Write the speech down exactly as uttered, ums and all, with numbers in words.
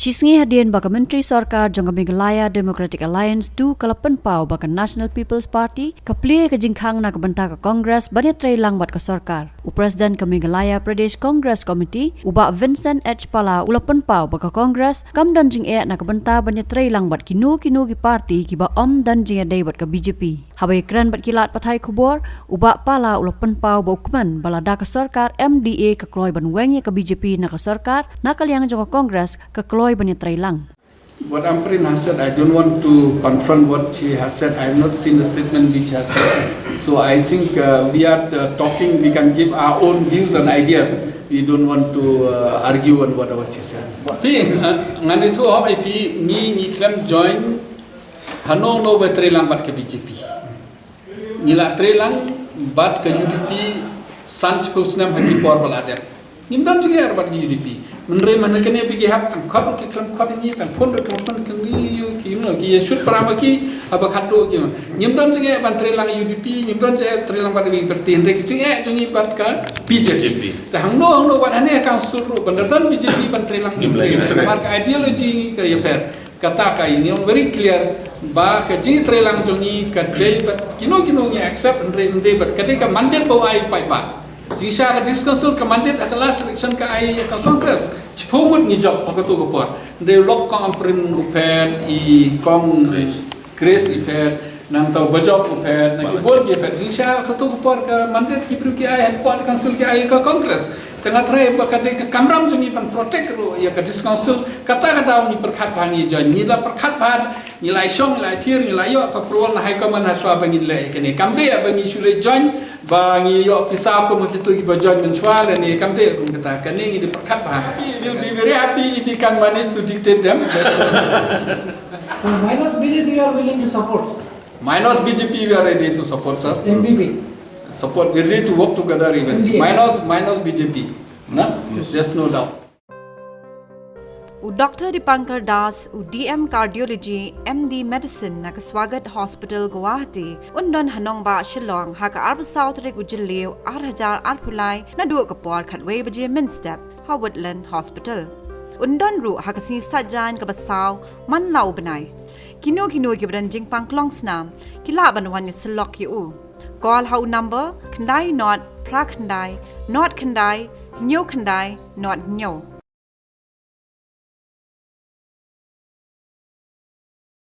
Shi sngi hadien ba ka Myntri Sorkar jong ka Meghalaya Democratic Alliance two ka la pynpaw ba ka National People's Party ka plie ka jingkhang na ka bynta ka Congress ban ïatreilang bad ka sorkar, u President ka Meghalaya Pradesh Congress Committee, u Bah Vincent H Pala, u la pynpaw ba ka Congress kam don jingeh na ka bynta ban ïatreilang bad kino kino ki party kiba ym don jingïadei bad ka B J P. Haba ïakren bad ki lad pathai khubor, u Bah Pala u la pynpaw ba u kmen ba lada ka sorkar M D A ka kloi ban weng ïa ka B J P na ka sorkar, na ka liang jong ka Congress ka kloi ban ïatreilang. What Ampareen has said, I don't want to confront what she has said. I have not seen the statement which she has said. So I think, uh, we are, uh, talking, we can give our own views and ideas. We don't want to, uh, argue on whatever she said. Phi, uh, ngan ïathuh hok ïa phi, ngi, ngi khlem join hano hano ba ïatreilang bad ka B J P. Ngi la ïatreilang bad ka U D P san shiphew snem ha ki por ba la dep. Ngim don jingeh bad ka U D P. Mynta mynta kane phi ki hap tang khot ki khlem khot ngi, tang phone ki khlem phone ki, you know, ki ïa shoot para ma ki, haba khatduh ki ma. Ngim don jingeh ban treilang U D P, ngim don jingeh treilang bad ki party, hynrei ki jingeh jong ngi bad ka B J P. Te hangno hangno wat hane council ruh ban da don B J P ban treilang, ngim treilang. Namar ka ideology ka ïapher. Kata ka ngi ong very clear ba ka jingtreilang jong ngi ka dei bad kino kino ngi accept, hynrei ym dei bad ka dei ka mandate ba u ai paidbah. Jingshisha ka District Council ka mandate ha ka last election ka ai ïa ka Congress. Shiphew ngut ngi jop ha kato ka por. Hynrei u lok Kong Ampareen u phet, i Kong Grace i phet, nangta u Bajok u phet, na ki bun ki phet. Jingshisha ha kato ka por ka mandate ki briew ki ai, hapoh ka council ki ai ïa ka Congress. Te nga tharai ba ka dei ka kamram jong ngi ban protect ruh ïa ka District Council. Kata ka daw ngi pyrkhat bha ngi join, ngi la pyrkhat bha, ngi la shong, ngi la thied, ngi la ïoh ka approval na High Command ha shuwa ba ngin leh ïa kane. Kam dei ba ngi shu leit join ba ngi ïoh pisa kum kito kiba join mynshuwa lane, kam dei kum kata. Kane ngi dei pyrkhat bha. Happy, we'll be very happy if we can manage to dictate them. So minus B J P you are willing to support? Minus B J P we are ready to support, sir. N P P? Support, we're ready to work together even. N D A. Minus, minus B J P. Na? Yes. There's no doubt. U Doctor Dipankar Das, u D M Cardiology, M D Medicine na ka Swagat Hospital, Guwahati, un don ha nongbah Shillong ha ka arphew saw tarik u Jylliew ar hajar arphew lai, naduh ka por khatwei baje mynstep ha Woodland Hospital. Un don ruh ha ka sngi Saitjaiñ kaba saw man la u bnai. Kino kino kiba don jingpang klong snam ki lah ban wan ïasyllok ïa u. Call ha u number khyndai nod phra khyndai nod khyndai hynñiew khyndai nod hynñiew.